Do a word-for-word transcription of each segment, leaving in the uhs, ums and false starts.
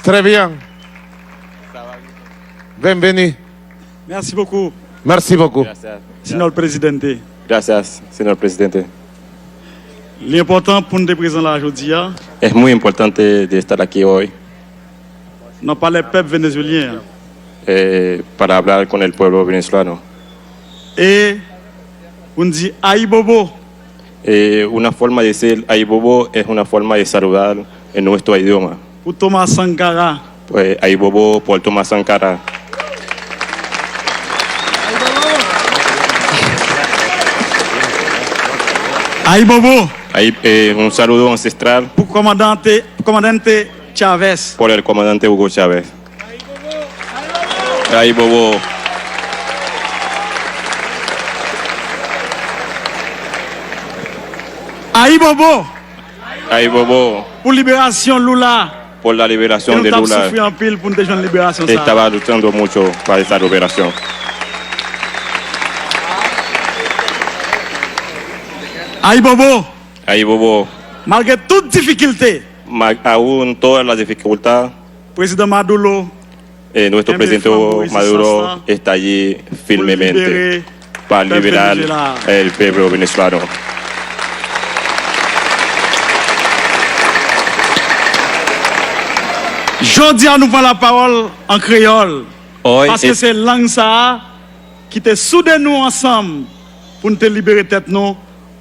Très bien. Bienvenue. Merci beaucoup. Merci beaucoup. Gracias. Señor Presidente. Gracias, señor presidente. Li enpòtan pou n te prezan la jodi a. Es muy importante de estar aquí hoy. Nan palè pèp venezuelyen an. Eh, para hablar con el pueblo venezolano. E pou n di ayibobo. Eh, una forma de decir ayibobo es una forma de saludar en nuestro idioma. Pou Thomas Sankara. Pues, ayibobo por Thomas Sankara. Ayibobo. Ayi-, eh, un saludo ancestral. Pou komandante, pou komandante Chavez. Por el comandante Hugo Chávez. Ayibobo. Ayibobo. Ayibobo. Pou liberasyon Lula. Por la liberación de Lula. Soufri anpil pou n te jwenn liberasyon sa. Estaba luchando mucho para esa liberación. Ayibobo. Ayibobo. Malgre tout difikilte. Ma-, aún toda la dificultad. Prezidan Maduro. Eh, nuestro presidente Maduro está allí firmemente para liberar el pueblo venezolano. Jodi a nou pran lapawòl an kreyòl. Paske se lang sa a ki te soude nou ansanm pou n te libere tèt nou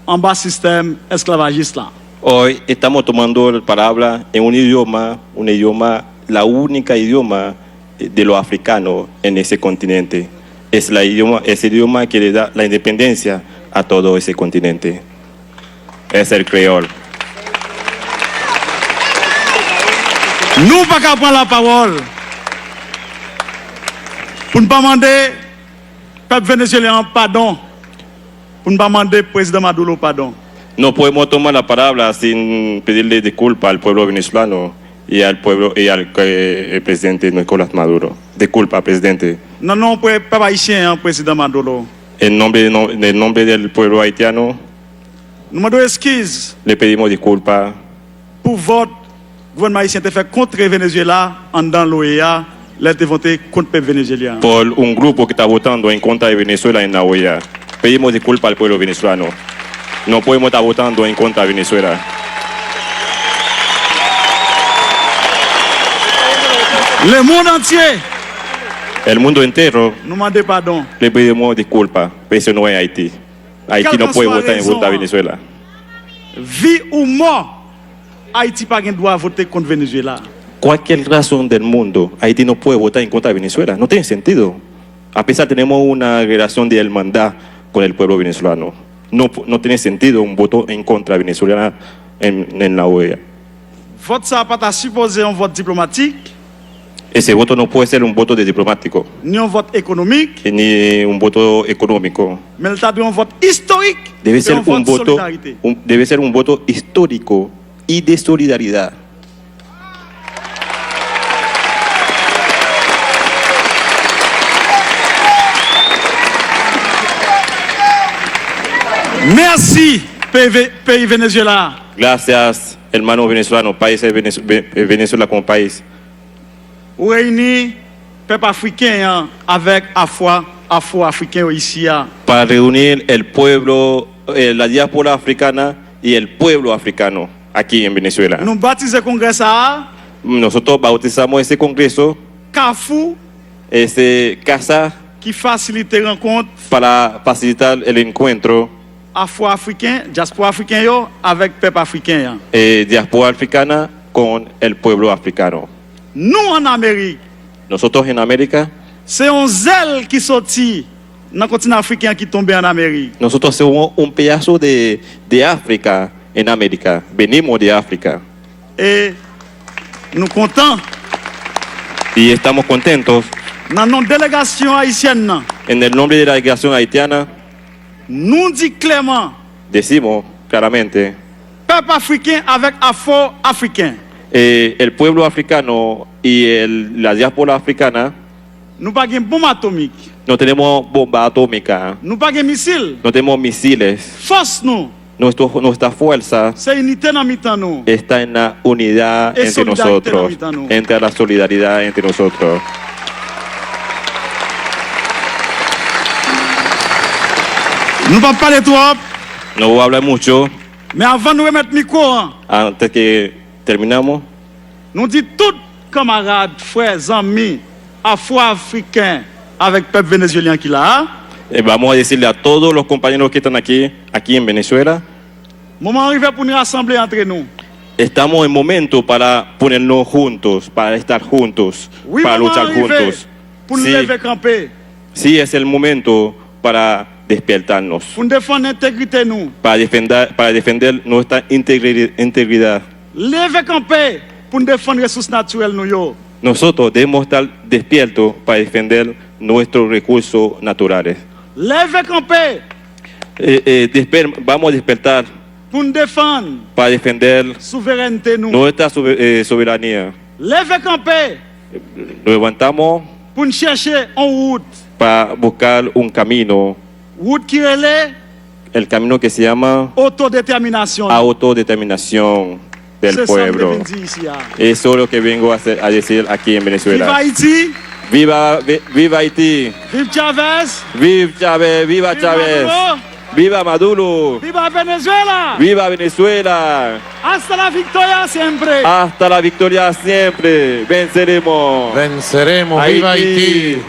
anba sistèm esklavajis la. Hoy estamos tomando la palabra en un idioma, un idioma, la única idioma de los africanos en ese continente. Es la idioma, es el idioma que le da la independencia a todo ese continente. Es el creol. Nou pa ka pran lapawòl pou n pa mande pèp venezuelyen an padon, pou n pa mande prezidan Maduro padon. No podemos tomar la palabra sin pedirle disculpa al pueblo venezolano y al pueblo y al eh, presidente Nicolás Maduro. Disculpa, presidente. Nan non pèp ayisyen an, prezidan Maduro. En nombre, no, en nombre del pueblo haitiano. Nou mande w eskiz. Le pedimos disculpa. Pou vòt gouvènman ayisyen te fè kont Venezuela anndan l'OEA, lè l te vote kont pèp venezuelyen an. Por un grupo que está votando en contra de Venezuela en la OEA. Pedimos disculpa al pueblo venezolano. No podemos estar votando en contra de Venezuela. Le monde entier. El mundo entero. Nou mande padon. Le pedimos disculpa. Pero eso no es Haití. Haití no puede votar en contra de Venezuela. Vi ou mò, Ayiti pa gen dwa vote kont Venezuela. Cualquier razón del mundo, Haití no puede votar en contra de Venezuela. No tiene sentido. A pesar tenemos una relación de hermandad con el pueblo venezolano. No, no tiene sentido un voto en contra de Venezuela en, en la OEA. Vòt sa a pa ta sipoze yon vòt diplomatik. Ese voto no puede ser un voto de diplomático. Ni yon vòt ekonomik. Ni un voto económico. Men l ta dwe yon vòt istorik. Debe ser un voto, un, debe ser un voto histórico y de solidaridad. Mèsi, peyi Ve-, peyi Venezuela. Gracias, hermano venezolano, país de Venez-, Ve-, Venezuela como país. Ou reyini pèp afriken an avèk afwa, afwo-afriken yo isi a. Para reunir el pueblo, eh, la diáspora africana y el pueblo africano aquí en Venezuela. Nou batize kongrè sa a. Nosotros bautizamos ese congreso. Kafou. Ese casa. Ki fasilite rankont. Para facilitar el encuentro. Afwo-afriken, dyaspora afriken yo avèk pèp afriken an. Eh, diáspora africana con el pueblo africano. Nou ann Amerik. Nosotros en América. Se yon zèl ki soti nan kontinan afriken an ki tonbe ann Amerik. Nosotros somos un pedazo de, de África en América. Venimos de África. E nou kontan. Y estamos contentos. Nan non delegasyon ayisyèn nan. En el nombre de la delegación haitiana. Nou di klèman. Decimos claramente. Pèp afriken avèk afwo-afriken. Eh, el pueblo africano y el, la diáspora africana. Nou pa gen bonm atomik. No tenemos bomba atómica. Nou pa gen misil. No tenemos misiles. Fòs nou. Nuestro, nuestra fuerza se inite nan mitan nou. Está en la unidad entre nosotros, entre la solidaridad entre nosotros. Nou p ap pale twòp. No voy a hablar mucho. Men avan nou remèt mikwo an, antes que terminamos, nou di tout kanmarad, frè, zanmi afwo-afriken avèk pèp venezuelyen ki la a. Eh, vamos a decirle a todos los compañeros que están aquí, aquí en Venezuela. Moman an rive pou n rasanble antre nou. Estamos en momento para ponernos juntos, para estar juntos, para luchar juntos. Wi, moman an rive pou n leve kanpe. Sí, es el momento para despertarnos. Pou n defann entegrite nou. Para defender, para defender nuestra integri- integridad. Leve kanpe pou n defann resous natirèl nou yo. Nosotros debemos estar despiertos para defender nuestros recursos naturales. Leve kanpe. Eh, eh, desper- vamos a despertar. Pou n defann. Para defender. Souverènte nou. Nuestra sobe- eh, soberanía. Leve kanpe. Nos levantamos. Pou n chèche yon wout. Para buscar un camino. Wout ki rele. El camino que se llama. Otodetèminasyon. Autodeterminación del pueblo. Se sa m te vin di isi a. Eso es lo que vengo a, hacer- a decir aquí en Venezuela. Viva Haiti. Viva, vi- viva Haiti. Viv Chavez. Viv Chavez, viva Chavez. Maduro. Viva Maduro. Viva Venezuela. Viva Venezuela. Hasta la victoria siempre. Hasta la victoria siempre. Venceremos. Venceremos. Viva Haiti. Haiti.